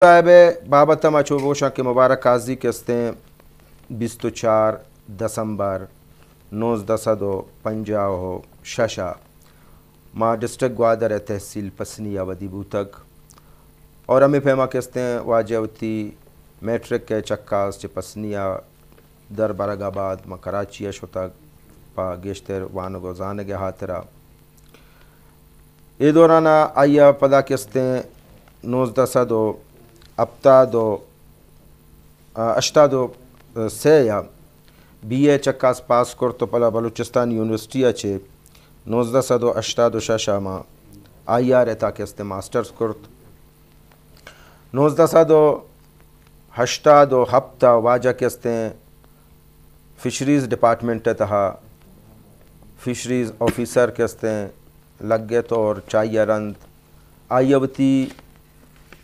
صاحب ءِ بابت ءَ ما چو گوشاں کہ مبارک قاضی کہ استیں بیست و چار دسمبر نوزدہ سد و پنجاہ و شش ءَ ما ڈسٹرکٹ گوادر ءِ تحصیل پسنی ءَ ودی بوتگ اور ہمے پیما کہ استیں واجہ وتی میٹرک ءِ چکاس چہ پسنی ءَ در برگ ءَ بعد ما کراچی ءَ شتگ پہ گیشتر وانگ و زانگ ءِ ہاترا۔ اے دوران ءَ آئی ءَ پدا کہ استیں نوزدہ سد و ہپتاد و، آ، ہشتاد و سے ءَ بی اے چکاس پاس کرت و پدا بلوچستان یونیورسٹی ءَ چہ نوزدہ سد و ہشتاد و شش ءَ ما آئی آر ءِ تہا کہ استیں ماسٹرز کرت۔ نوزدہ سد و ہشتاد و ہپت ءَ واجہ کہ استیں فشریز ڈپارٹمنٹ ءِ تہا فشریز آفیسر کہ استیں لگت اور چہ آئی ءَ رند آئی ءَ وتی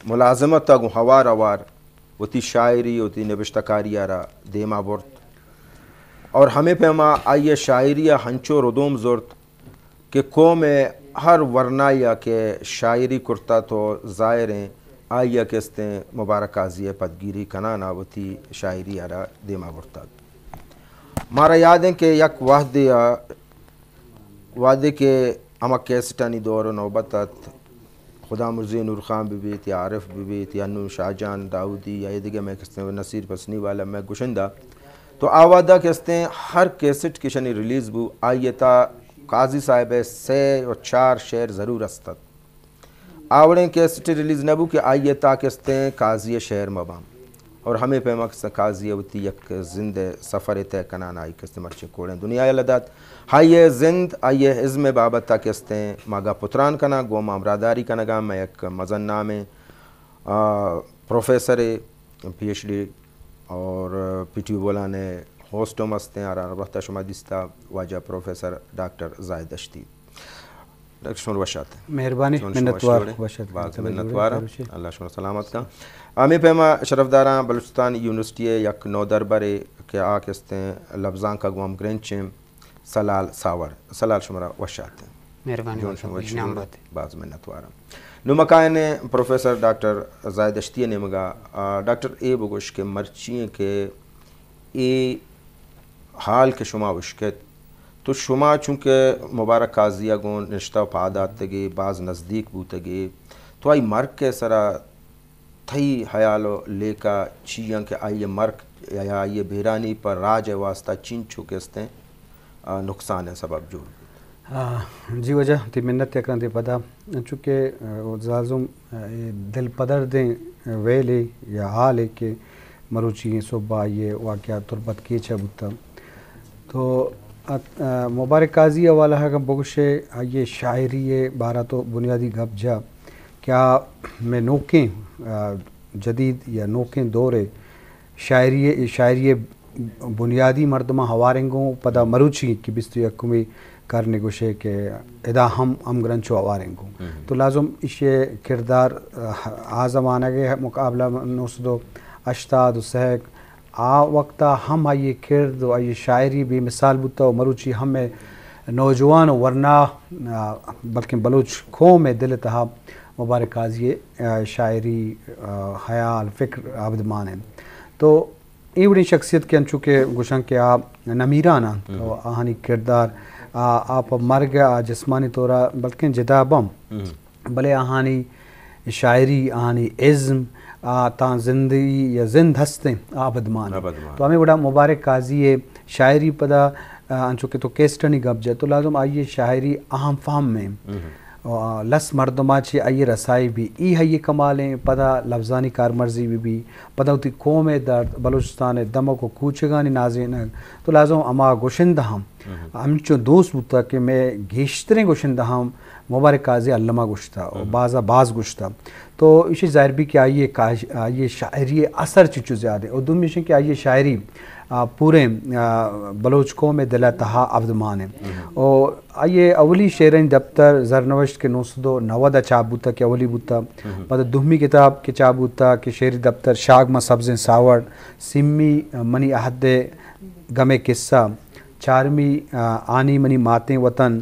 ملازمت ءَ گوں ہوار ہوار وتی شاعری، وتی نبشتہ کاری ءَ را دیما برت اور ہمے پیما آئی ءَ شاعری ءَ ہنچو ردوم زرت کہ قوم ءِ ہر ورنایے ءَ کہ شاعری کرتہ تو ظاہر ایں آئی ءَ کہ استیں مبارک قاضی ءِ پدگیری کنان ءَ وتی شاعری ءَ را دیما برتگ۔ مارا یاد ایں کہ یک وہدے ءَ وہدے کہ ہما کیسٹانی دور و نوبت ات، خدا مرزی نور خان بہ بیت یا عارف بہ بیت یا نوں شاہ جان داؤدی یا اے دگہ مئے کہ استیں نصیر پسنی والا مئے گشندہ، تو آ وہدا کہ استیں ہر کیسٹ کہ اشانی ریلیز بو، آئی ءِ تہا قاضی صاحب ءِ سے و چار شعر ضرور است ات۔ آ وڑیں کیسٹ ریلیز نہ بو کہ آئی ءِ تہا کہ استیں قاضی ءِ شعر مہ باں۔ اور ہمے پیما کہ استیں قاضی ءَ وتی یک زند ءِ سفر ءِ طے کنان ءَ آئی کہ استیں مرچی کوڑیں دنیا ءَ یلہ دات۔ آئی ءِ زند، آئی ءِ ازم ءِ بابت ءَ کہ استیں ما گپ و تران کناں، گوں ما ہمراہداری کنگا مئے یک مزن نامیں، آ، پروفیسرے، پی ایچ ڈی اور پی ٹی وی بولان ءِ ہوسٹ ہم استیں، آرا وقت ءَ شما دیستا واجہ پروفیسر ڈاکٹر زاہد دشتی۔ ڈاکٹر شمر وش آتے۔ مہربانی، شمر منتوار، وش آتے۔ باز منتوار۔ اللہ شمر سلامت کن۔ ہمے پیما شرفداراں بلوچستان یونیورسٹی ءِ یک نودربرے کہ آ کہ استیں لبزانک ءَ گوں ہمگرنچیں سلال ساوڑ۔ سلال شمرا وش آتے۔ مہربانی، جون شمر وش۔ باز منتوار۔ نوں ما کائیں پروفیسر ڈاکٹر زاہد دشتی ءِ نیمگا، آ، ڈاکٹر اے بگوش کہ مرچی ایں کہ اے حال کہ شما اشکت، تو شما چونکہ مبارک قاضی ءَ گوں نشتہ و پاد آتگے، باز نزدیک بوتگے، تو آئی مرگ ءِ سرا تئی حیال و لیکہ چی انت کہ آئی ءِ مرگ یا آئی ءِ بیرانی پہ راج ءِ واسطہ چینچو کہ استیں، آ، نقصان ءِ سبب جوڑ بیت؟ آ، جی واجہ، تئی منت یک رندے پدا، چونکہ، آ، لازم، آ، اے دل پدردیں ویلے یا حالے کہ مروچی ایں صبح آئی ءِ واقعہ تربت کیچ ءَ بوتگ۔ تو ات-، آ، مبارک قاضی ءِ حوالہ ءَ اگاں بگوشے، آئی ءِ شاعری ءِ بارہ ءَ تو بنیادی گپ جا کہ آ مئے نوکیں، آ، جدید یا نوکیں دور ءِ شاعری ءِ، شاعری ءِ بنیادی مردماں ہواریں گوں، پدا مروچی کہ بیست و یکمی کرن گوشے کہ ادا ہم ہمگرنچو ہواریں گوں۔ تو لازم ایشی ءِ کردار، آ، آ زمانگ ءِ مقابلہ نو سد و ہشتاد و سہ آ وقت ءَ ہم آئی ءِ کرد و آئی ءِ شاعری بے مثال بوتہ و مروچی ہم مئے نوجوان و ورنا، آ، بلکن بلوچ قوم ءِ دل ءِ تہا مبارک قاضی ءِ، آ، شاعری، آ، خیال، فکر ابدمان انت۔ تو اے وڑیں شخصیت کہ انچو کہ گوشاں کہ آ نمیران انت و آہانی کردار، آ، آ پہ مرگ ءَ جسمانی طور ءَ بلکن جتا بنت۔ بلے آہانی شاعری، آہانی ازم، آ، تاں زندگی یا زند ہستیں، آ ابدمان انت۔ تو ہمے وڑا مبارک قاضی ءِ شاعری پدا، آ، انچو کہ تو کیسٹانی گپ جت، تو لازم آئی ءِ شاعری اہم فہم ایں۔ آ، لس مردماں چہ آئی ءِ رسائی بی، ای آئی ءِ کمال ایں، پدا لبزانی کارمرزی بہ بی، پدا وتی قوم ءِ درد، بلوچستان ءِ دمگ و کوچگانی نازینگ، تو لازم ہما گشندہ ہم ہمچو دوست بوتگ کہ مئے گیشتریں گشندہ ہم مبارک قاضی الما گوشتہ و بازا باز گوشتہ۔ تو ایشی ظاہر بی کہ آئی ءِ کاش-، آئی ءِ شاعری ءِ اثر چنچو زیادہ و دومی ایش کہ آئی ءِ شاعری، آ، پوریں، آ، بلوچ قوم ءِ دل ءِ تہا ابدمان انت۔ و آئی ءِ اولی شعرانی دپتر زرنوشت کہ نو سد و نود ءَ چاپ بوتہ کہ اولی بوتہ۔ پدا دومی کتاب کہ چاپ بوتہ کہ شعری دپتر شاگ ماں سبزیں ساوڑ، سیمی منی عہد ءِ گم ءِ قصہ، چارمی، آ، آنی منی ماتیں وطن،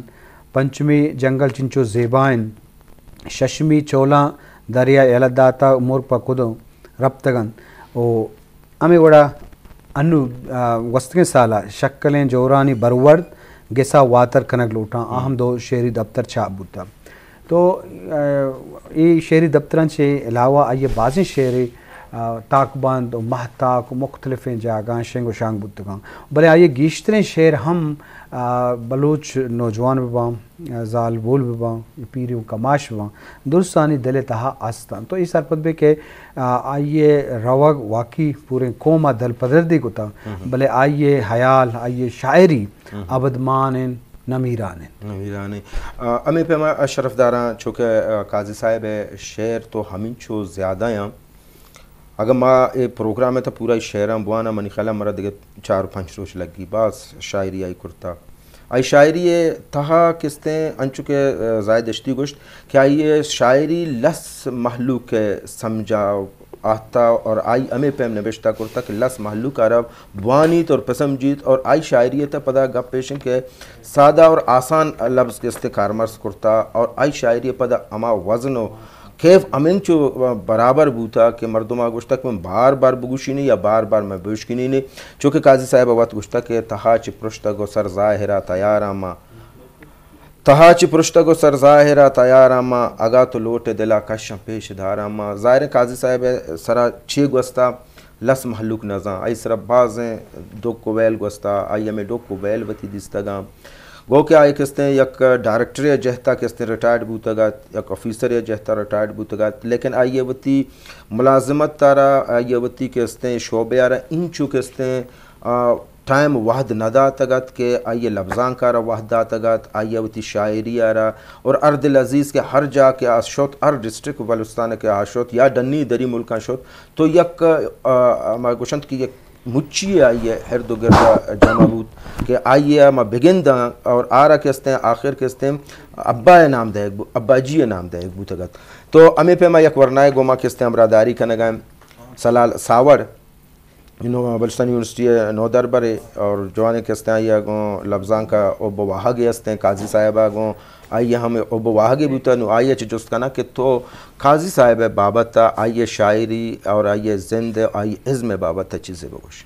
پنچمی جنگل چنچو زیبا انت، ششمی چولاں دریا یلہ داتہ مرگ پہ کدو، رپتگ انت و ہمے وڑا انو، آ، گوستگیں سالا شکلیں جورانی برورد گسا واتر کنگ لوٹاں، آ ہم دو شعری دپتر چاپ بوتگ۔ تو، آ، اے شعری دپتراں چہ علاوہ آئی ء بازیں شعرے، آ، تاکبند و مہتاک و مختلفیں جاگہاں شنگ و شانگ بوتگاں، بلے آئی ء گیشتریں شعر ہم، آ، بلوچ نوجوان بباں، زالبول بباں، پیری و کماش بباں، درستانی دل ء تہا است انت۔ تو اے سرپد بے کہ، آ، آئی ء روگ واقعی پوریں قوم ء دل پدردی کتا، بلے آئی ء حیال، آئی ء شاعری ابدمان انت، نمیران انت۔ نمیران انت۔ آ، ہمے پیما شرفداراں، چونکہ، آ، قاضی صاحب ء شعر تو ہمینچو زیادہ آں۔ اگاں ما اے پروگرام ء تہ پورا شعراں بواناں، منی خیال ء مارا دگہ چار پنچ روچ لگی، باز شاعری آئی کرتا۔ آئی شاعری ء تہا کستیں انچو کہ، آ، زاہد دشتی گوشت کہ آئی ء شاعری لس مہلوک ء سمجھا آہتا اور آئی ہمے پیم نبشتہ کرتا کہ لس مہلوک آرا بوانیت اور پسمجیت، اور آئی شاعری ء تہ پدا گپ ایش انت کہ سادہ اور آسان لفظ کستیں کارمرز کرتا اور آئی شاعری ء پدا ہما وزن و کیف ہمینچو برابر بوتا کہ مردم ء گوشتا کہ من بار بار بگوشینی یا بار بار من بوشکنینی، چونکہ قاضی صاحب ء وت گوشتا کہ تہا چہ پرشتگ و سر ظاہرا تیاراں ما، تہا چہ پرشتگ و سر ظاہرا تیاراں ما، اگاں تو لوٹ دلا کشاں پیش داراں ما۔ ظاہریں قاضی صاحب ء سرا چے گوستا لس مہلوک نزاں، آئی سرا بازیں ڈک و ویل گوستا، آئی ہمے ڈک و ویل وتی دیستگاں۔ گو کہ آئی کستیں یک ڈائریکٹرے جہتا کستیں ریٹائرڈ بوتگ ات، یک آفیسرے جہتا ریٹائرڈ بوتگ ات، لیکن آئی وتی ملازمت تارا، آئی وتی کستیں شعبے آرا انچو کستیں، آ، ٹائم وہد نہ داتگ ات کہ آئی لبزانک آرا وہد داتگ ات، آئی وتی شاعری آرا اور ہر دل عزیز کہ ہر جا کہ آ شت، ہر ڈسٹرکٹ بلوچستان کہ آ شت یا ڈنی دری ملکاں شت، تو یک، آ، ما گوشنت کہ یک مچی آئی ء ہرد و گرد ء جمع بوت کہ آئی ء ما بگنداں اور آرا کہ استیں آخر کہ استیں ابا ء نام دئیگ بو-، ابا جی ء نام دئیگ بوتگ ات۔ تو ہمے پیما یک ورنائے گوما کہ استیں ہمراہداری کنگ ء سلال ساوڑ، نو-، بلوچستان یونیورسٹی ء نودربرے اور جوانیں کہ استیں آئی ء گوں لبزانک ء حب و واہگے استیں قاضی صاحب ء گوں آئی ء ہم حب و واہگے بوتہ۔ نوں آئی ء چہ جست کناں کہ تو قاضی صاحب ء بابت ء آئی ء شاعری اور آئی ء زند ء آئی ء ازم ء بابت ء چیزے بگوش۔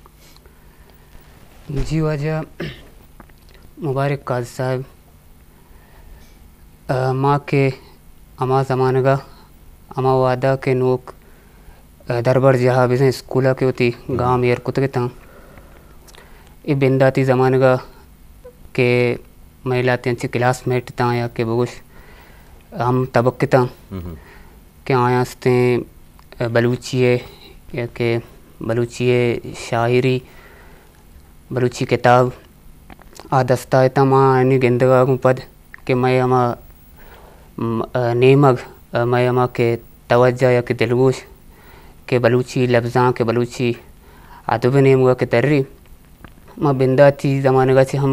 جی واجہ مبارک قاضی صاحب، آ، ما کہ ہما زمانگ ء ہما وہد ء کہ نوک، آ، دربر جاہ ء بزاں اسکول ء کہ وتی گام ایر کتگ اتاں، اے بنداتی زمانگ ء کہ مئے لہتیں انچیں کلاس میٹ اتاں یا کہ بگوش ہم تبک اتاں کہ آیاں استیں بلوچی ء یا کہ بلوچی ء شاعری، بلوچی کتاب آ دستا اتاں، ما آیانی گندگ ء گوں پد کہ مئے ہما، م-، آ، نیمگ، آ، مئے ہما کہ توجہ یا کہ دلگوش کہ بلوچی لبزانک، کہ بلوچی ادب ء نیمگ ء کہ تری، ما بنداتی زمانگ ء چہ ہم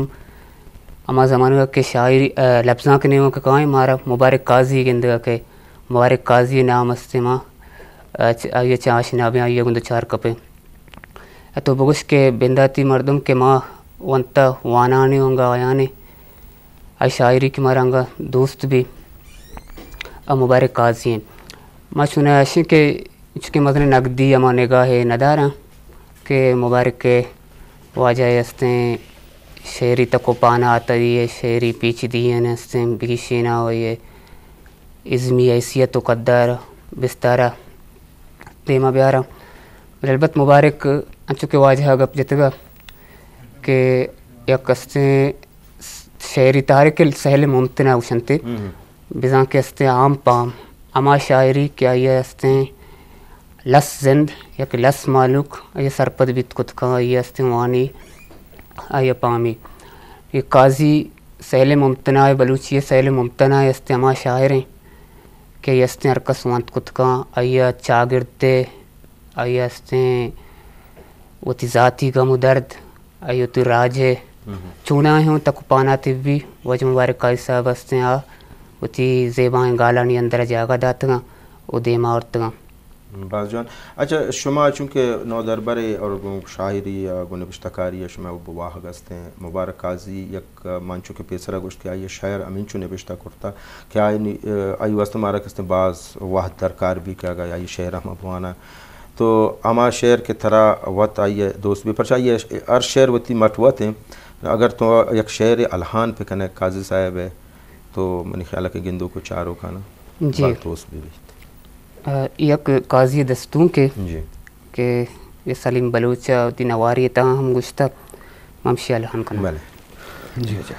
ہما زمانگ ء کہ شاعری، آ، لبزانک نیمگ ء کائیں، مارا مبارک قاضی گندگ ء کہ مبارک قاضی نام است ما، آ، چ-، آئی ء چہ آشنا بیں، آئی ء گوں دچار کپیں۔ ء تو بگوش کہ بنداتی مردم کہ ما ونتہ وانانی انگا آیانی، آئی شاعری کہ مارا انگا دوست بی، آ مبارک قاضی انت۔ ما چون اشیں کہ چونکہ مزنیں نگدی ہما نگاہے نداراں کہ مبارک واجہ استیں شعری تک و پانات ء شعری پیچیدگیاں استیں بگیشیناں و یہ ازمی حیثیت و قدر بستارا دیما بیاراں۔ بلے البت مبارک انچو کہ واجہ ء گپ جتگ ء کہ یک استیں شعری تحریک سہل ممتنع گوشنتے، بزاں کہ استیں عام پام ہما شاعری کہ آئی ء استیں لس زند یا کہ لس مہلوک آئی ء سرپد بیت کت کن، آئی ء استیں وانی آئی ء پامی۔ اے قاضی سہل ممتنع ء، بلوچی ء سہل ممتنع ء استیں ہما شاعریں کہ آئی ء استیں ہر کس وانت کت کن، آئی ء چاگرد ء، آئی ء استیں وتی ذاتی غم و درد، آئی وتی راج ء چوناہیں تک و پاناتے بی، واجہ مبارک قاضی صاحب استیں آ وتی زیبائیں گالانی اندر ء جاگہ داتگاں و دیما آورتگاں۔ باز جوان۔ اچھا، شما چونکہ نودربرے اور گوں شاعری ء گوں نبشتہ کاری ء شما حب و واہگ استیں، مبارک قاضی یک من چو کہ پیسرا گوشت کہ آئی ء شعر ہمینچو نبشتہ کرتا کہ آئی، آئی واسطہ مارا کستیں باز وہد درکار بی کہ اگہ آئی شعر ہم بوانا۔ تو ہما شعر کہ ترا وت آئی ء دوست بی، پرچا آئی ء ہر شعر وتی مٹ وت انت۔ اگر تو یک شعر الہان پہ کنے قاضی صاحب ء، تو منی خیال ء کہ گندوک و چاروکانا جی۔ باز دوست بہ بیت۔ آ، یک قاضی دستونکے جی۔ کہ اے سلیم بلوچ ء وتی نواری ء تہا ہم گوشتگ، من ہمشی الہان کناں۔ بلے۔ جی، جی۔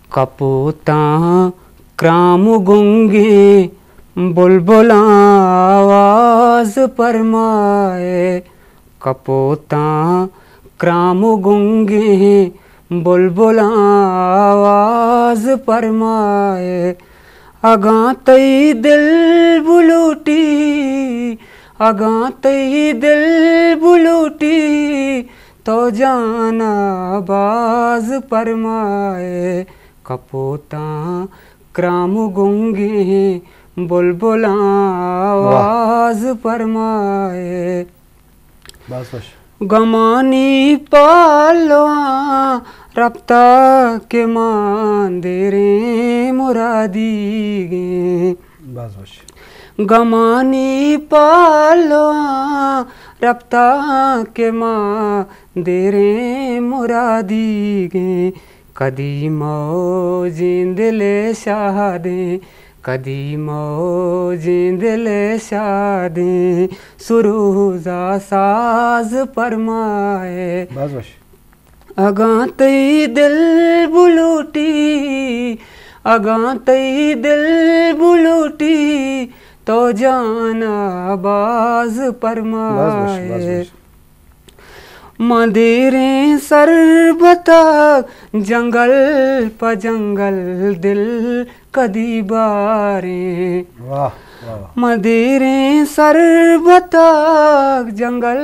کپوتاں کرام و گنگیں بلبلاں آواز پرمائے، کپوتاں کرام و گنگیں بلبلاں آواز پرمائے۔ اگاں تئی دل بلوٹی، اگاں تئی دل بلوٹی، تو جانا باز پرمائے۔ کپوتاں کرام و گنگیں بلبلاں واہ۔ آواز پرمائے۔ باز وش۔ گمانی پالواں رپتا کہ مان دیریں مرادیگیں۔ باز وش۔ گمانی پالواں رپتا کہ مان دیریں مرادیگیں۔ کدی موجیں دل شادیں، کدی موجیں دل شادیں، سروزا ساز پرمائے۔ باز وش۔ اگاں تئی دل بلوٹی، اگاں تئی دل بلوٹی، تو جانا باز باز وش، باز پرمائے۔ وش۔ مدیریں سربتاک جنگل پہ جنگل دل کدی باریں۔ واہ، واہ، واہ۔ مدیریں سربتاک جنگل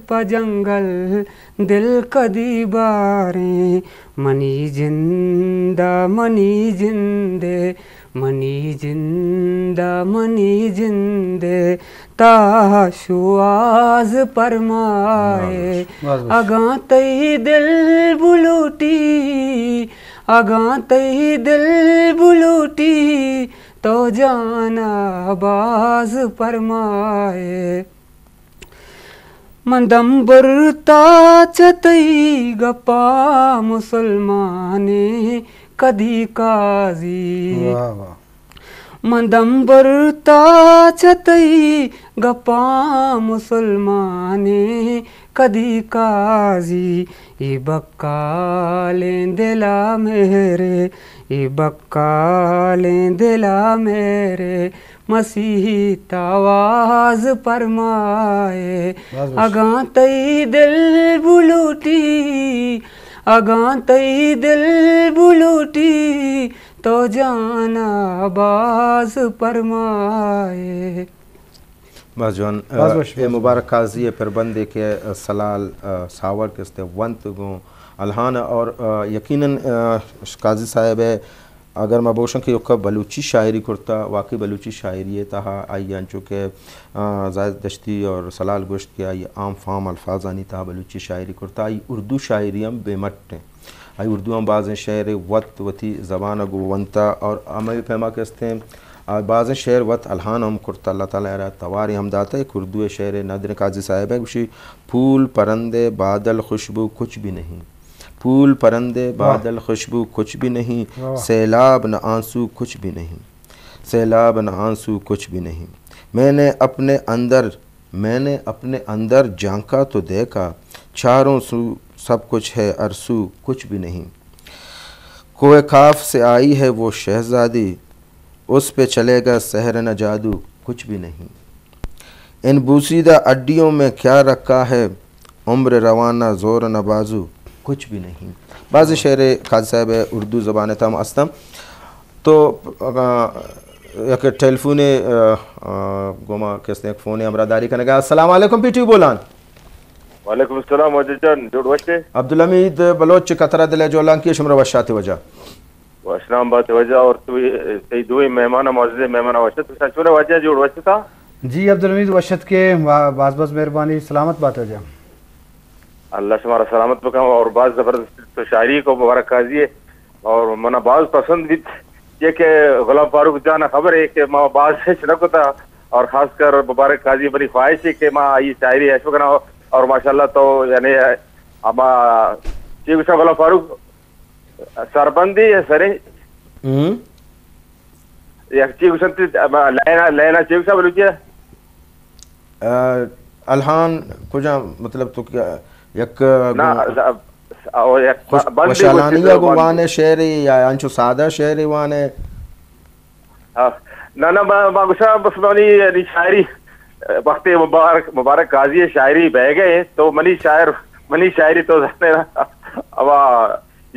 پہ جنگل دل کدی باریں۔ منی جند ء منی جندے، منی جند ء منی جندے، تہا شوہاز پرمائے۔ باز وش۔ اگاں تئی دل بلوٹی، اگاں تئی دل بلوٹی، تو جانا باز پرمائے۔ من دمبر تا چہ تئی گپاں مسلمانیں کدی قاضی۔ واہ، واہ۔ من دمبر تا چہ تئی گپاں مسلمانیں کدی قاضی۔ اے بکالیں دلا مہرے، اے بکالیں دلا مہرے، مسیت آواز پرمائے۔ باز وش۔ اگاں تئی دل بلوٹی، اگاں تئی دل بلوٹی، تو جانا باز پرمائے۔ باز جوان، باز وش، اے باز وش۔ مبارک قاضی ء پربندے کہ سلال، ء، ساور کستے ونت گوں الہان ء اور، ء، یقیناً، ء، قاضی صاحب ء اگر ما بوشن کہ یکا بلوچی شاعری کرتا، واقعی بلوچی شاعری ء تہا آئی انچو کہ، ء، زاہد دشتی اور سلال گوشت کہ آئی عام فام الفاظانی تہا بلوچی شاعری کرتا، آئی اردو شاعری ہم بے مٹ ہیں۔ آئی اردو ہم بازیں شعر وت وتی زبان ء گوں ونتا اور ہمے پیما کہ استیں، آ، بازیں شعر وت الہان ہم کرتا، اللہ تعالی ء را توارے ہم داتا۔ یک اردو ء شعر ندر قاضی صاحب ء گوشی، پھول پرندے بادل خوشبو کچھ بھی نہیں، پھول پرندے واہ۔ بادل خوشبو کچھ بھی نہیں، واہ، واہ۔ سیلاب نہ آنسو کچھ بھی نہیں، سیلاب نہ آنسو کچھ بھی نہیں، میں نے اپنے اندر میں نے اپنے اندر جھانکا تو دیکھا، چاروں سو سب کچھ ہے، ہر سو کچھ بھی نہیں۔ کوہ کاف سے آئی ہے وہ شہزادی، اس پہ چلے گا سحر نہ جادو، کچھ بھی نہیں۔ ان بوسیدہ ہڈیوں میں کیا رکھا ہے، عمر روانہ زور نہ بازو، کچھ بھی نہیں۔ بعض شعر قاضی صاحب اردو زبان تام استم۔ تو، اگاں یک ٹیلیفونے، ء، ء، گوما کس نے یک فونے ہمراہ داری کنگا۔ السلام علیکم پی ٹی وی بولان۔ وعلیکم السلام واجہ جان، جوڑ وشے؟ عبدالحمید بلوچ چہ قطرہ دل ء جولانکی، شمرا وشاتے واجہ۔ وشنام بات واجہ، اور تو تئی دوئیں مہمان، معزز مہمان وشت، تو چون واجہ جوڑ وشتا؟ جی عبدالحمید وشت کے، باز باز مہربانی، سلامت بات واجہ۔ اللہ شمارا سلامت بکن۔ اور باز زبردست تو شاعری کو مبارک قاضی ہے۔ اور منا باز پسند بیت، یہ کہ غلام فاروق جان خبر ہے کہ ما باز ہچ نہ کتا، اور خاص کر مبارک قاضی، منی خواہش ہے کہ ما آئی شاعری ایش بکناں۔ اور ماشاءاللہ تو یعنی ہما چی گوشاں غلام فاروق، سربندی ہے سرے؟ ہم۔ یک چی گوشنت، ہما لینا، لینا چی گوشاں بلوچی ءَ؟ آ، الہان کجا، مطلب تو کیا یک نا، گو-، او یک خوش-، بندی خوشحالانی گوشی یا تو گو بند۔ وانے شعری یا انچو سادہ شعری وانے؟ ہاں۔ نہ، نہ، ما، ما گوشاں بس منی یعنی شاعری، وقتی مبارک، مبارک قاضی شاعری بہ گئے تو منی شاعر، منی شاعری تو زانے نا، ہما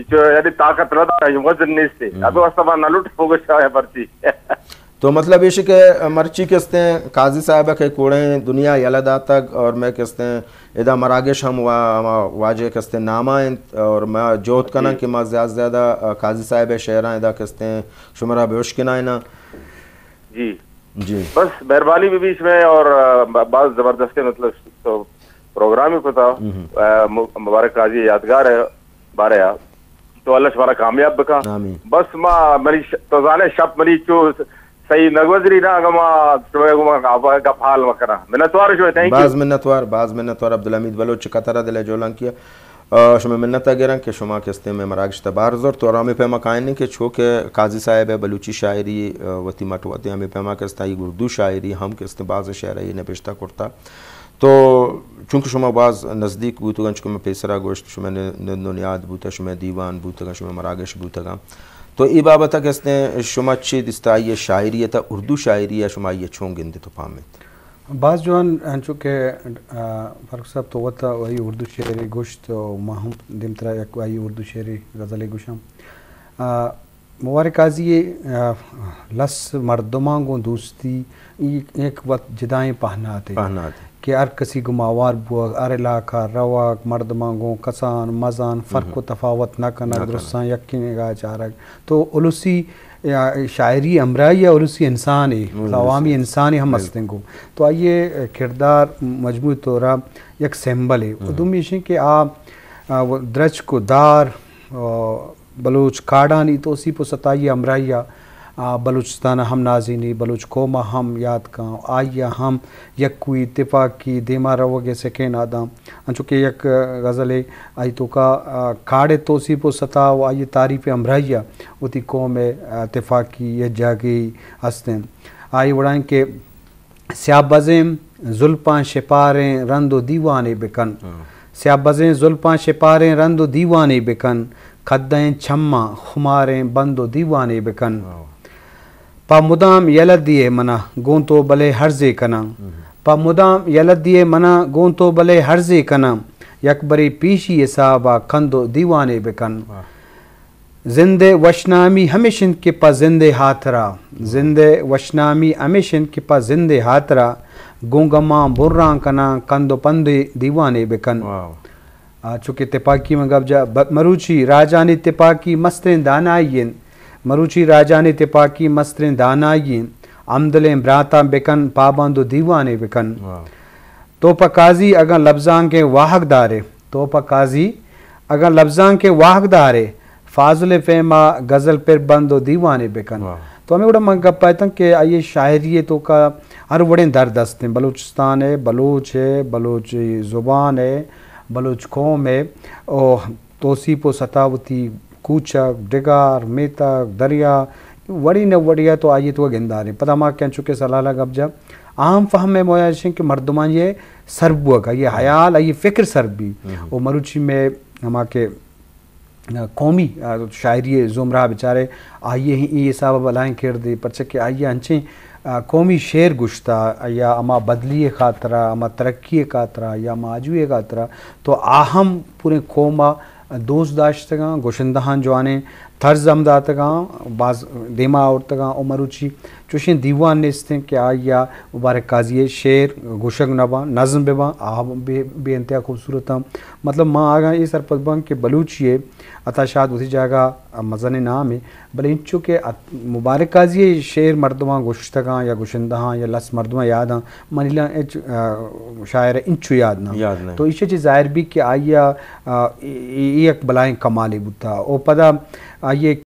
چو یعنی طاقت نہ دارا، وزن نیستی۔ ہم۔ ابھی واسطہ ما نہ لوٹ گوشاں پرچی۔ تو مطلب ایش کہ مرچی کستیں قاضی صاحب کہ کوڑیں دنیا یلہ داتگ اور میں کستیں ادا مراگش ہم وا-، ہما واجہ کستیں نامہ انت اور ما جہد کناں جی۔ کہ ما زیادہ زیادہ، آ، قاضی صاحب شعراں ادا کستیں شمارا بوشکنائیناں۔ جی۔ جی۔ بس مہربانی بہ بیت شمئے اور، آ، ب-، باز زبردستیں مطلب تو پروگرام ہی کتا، ہم۔ آ، م-، مبارک قاضی یادگار ہے بارے آ۔ تو اللہ شمارا کامیاب بکا۔ آمین۔ بس ما منی ش-، تو زانے شپ منی چو صحیح نہ گزری نا، اگاں ما شمئے گوما گپ حال مکناں۔ منتوار شمئے، تھینک یو۔ باز منتوار، باز منتوار عبدالحمید بلوچ قطر دل جولانکی۔ آ، شمئے منت ءَ گراں کہ شما کستیں مئے مراگش تہ بہر زرت اور ہمے پیما کائنیں کہ چو کہ قاضی صاحب ءَ بلوچی شاعری، آ، وتی مٹ وتی ہمے پیما کستیں آئی اردو شاعری ہم کستیں باز شعر ءَ نبشتہ کرتا۔ تو چونکہ شما باز نزدیک بوتگاں، چونکہ من پیسرا گوشت، شمئے ن-، نند و نیاد بوتگ، شمئے دیوان بوتگاں، شمئے مراگش بوتگاں۔ تو اے بابت ءَ کستیں شما چے دیستہ آئی ءِ شاعری ءَ تہ اردو شاعری ءَ شما آئی ءَ چون گندت و پہمیت؟ باز جوان، انچو کہ، آ، فاروق صاحب تو وت آئی اردو شعرے گوشت و ما ہم دیمترا یک آئی اردو شعرے غزلے گوشاں۔ آ، مبارک قاضی ءِ، آ، لس مردماں گوں دوستی، ای یک وت جدائیں پہناتے۔ پہناتے۔ کہ ہر کسی گوں ماوار بوگ، ہر علاقہ روگ، مردماں گوں کسان مزان فرق و تفاوت نہ کنگ، نہ کنگ۔ درستاں یکینگا چارگ۔ تو السی، آ، شاعری ہمراہی ءَ السی انسانے، السی عوامی انسانے۔ انسانے ہم بالکل۔ استیں گوں۔ تو آئی ءِ کردار مجموعی طورا یک سمبل ہے۔ و دومی ایشیں کہ آ، آ، و درچک و دار، آ، بلوچ کاڑانی توسیپ و ستائی ءِ ہمراہی ءَ، آ، بلوچستان ءَ ہم نازینی، بلوچ قوم ءَ ہم یاد کن، آئی ءَ ہم یکوئی، تپاکی، دیما روگ ءِ سکین ءَ داں۔ انچو کہ یک غزلے آئی توکا، آ، کاڑ ءِ توسیپ و ستا و آئی ءِ تعریف ءِ ہمراہی ءَ وتی قوم ءِ، آ، تپاکی، یکجاگہی است انت۔ آئی وڑائیں کہ سیاہ بزیں زلپاں شپاریں رند و دیوانے بکن۔ ہاں۔ سیاہ بزیں زلپاں شپاریں رند و دیوانے بکن۔ کدئیں چماں خماریں بند و دیوانے بکن۔ واہ۔ پہ مدام یلہ دیئے منا گوں تو بلے ہرزے کناں۔ ہم۔ پہ مدام یلہ دیئے منا گوں تو بلے ہرزے کناں۔ یک برے پیشی حسابا کند و دیوانے بکن۔ واہ۔ زند ءِ وشنامی ہمیش انت کہ پہ زند ءِ ہاترا، زند ءِ وشنامی ہمیش انت کہ پہ زند ءِ ہاترا، گوں گماں بران کناں کند و پند ءِ دیوانے بکن۔ واہ۔ آ، چونکہ تپاکی من گپ جا، ب-، مروچی راجانی تپاکی مستریں دانائی انت۔ مروچی راجانی تپاکی مستریں دانائی انت۔ ہمدلیں براتاں بکن پابند و دیوانے بکن۔ واہ۔ تو پہ قاضی اگاں لبزانکیں واہگ دارے، تو پہ قاضی اگاں لبزانکیں واہگ دارے، فاضل ءِ پیما غزل پر بند و دیوانے بکن۔ واہ۔ تو ہمے وڑا من گپ ءَ اتاں کہ آئی ءِ شاعری ءِ توکا ہر وڑیں درد است انت، بلوچستان ءِ، بلوچ ءِ، بلوچ زبان ءِ، بلوچ قوم ءِ، او توسیپ و ستا وتی کوچگ، ڈگار، میتگ، دریا، وڑی نہ وڑیا تو آئی ءِ توکا گندارے۔ پدا ما کہ انچو کہ سلالا گپ جا، عام فہم ءِ مویا ایش انت کہ مردمانی سر بوگ، آئی ءِ ہیال، آئی ءِ فکر سر بی۔ ہم۔ او مروچی مئے ہما کہ قومی، آ، شاعری ءِ زمرہ بچارے، آئی ءِ اے حساب ءَ بلائیں کردے، پرچہ کہ آئی ءَ انچیں، آ، قومی شعر گوشتا، یا ہما بدلی ءِ خاطرا، ہما ترقی ءِ خاطرا، یا ہما آجوئی ءِ خاطرا، تو آ ہم پوریں قوم ءَ دوست داشتگاں، گشندہاں جوانیں طرز ہم داتگاں، باز دیما آورتگاں۔ او مروچی چوشیں دیوان نیست انت کہ آئی ءَ مبارک قاضی ءِ شعر گوشگ نہ باں، نظم بہ باں، آ بے، بے انتہا خوبصورت آں۔ مطلب، ما اگاں اے سرپد باں کہ بلوچی ءِ عطا شاد وتی جاگہ ءَ مزنیں نامے، بلے انچو کہ ات-، مبارک قاضی ءِ شعر مردماں گوشتگاں یا گشندہاں یا لس مردماں یاداں، منی لا ہچ، آ، شاعر ءِ انچو یاد نہ۔ یاد نہ۔ تو ایشی چہ ظاہر بی کہ آئی ءَ، آ، اے، اے، اے یک بلائیں کمالے بوتا۔ او پدا آئی ءِ